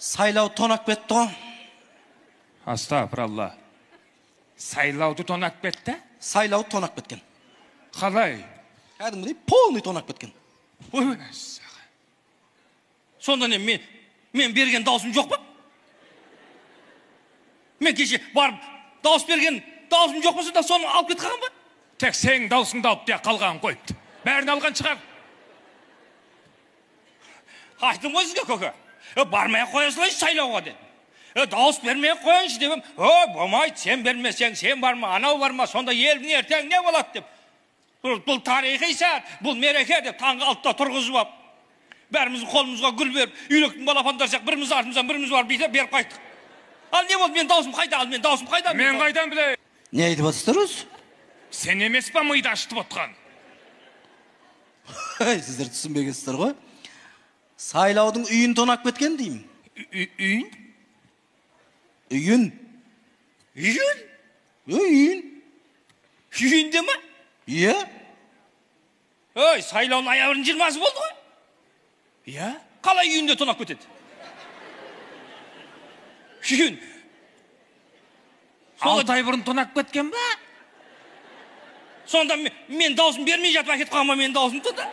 Сайлау тонап кетті ғой. Астапыралла. Сайлауды тонап кетті? Сайлау тонап кеткен. Қалай? Кәдімгідей полный тонап кеткен. Ой, сонда не, мен берген даусым жоқ па? Мен кеше барып дауыс берген даусым жоқ болса да соны алып кетіп қалған ба? Тек сенің даусыңды алып те қалғанын қойыпты. Бәрін алған шығар. Айттым ғой сізге, көке. Бармай ақ қоя салайыншы сайлауға дедім. Дауыс бермей ақ қояйыншы деп едім. Болмайды, сен бермесең, сен барма, анау барма, сонда елдің ертеңі не болады деп. Бұл тарихи сәт, бұл мереке деп таңғы 6-да тұрғызып алып, бәріміздің қолымызға гүл беріп, үйректің балапандары сияқты біріміз артымыздан біріміз барып бүйтіп беріп қайттық. Ал не болды, мен даусым қайда? Ал мен даусым қайда? Мен қайдан білейін? Не айтып жатсыздар өзі? Сен емес па миды ашытып отқан? Сіздер түсінбегенсіздер ғой. Сайлаудың үйін тонап кеткен деймін. Үйін? Үйін. Үйін? Үйін. Үйінде ме? Иә. Ой, сайлау ноябрьдің 20-сы болды ғой. Иә? Қалай үйінде тонап кетеді? Үйін. 6 ай бұрын тонап кеткен ба? Сонда мен дауысым бермей жатып әкетіп қалған ба, менің даусымды да?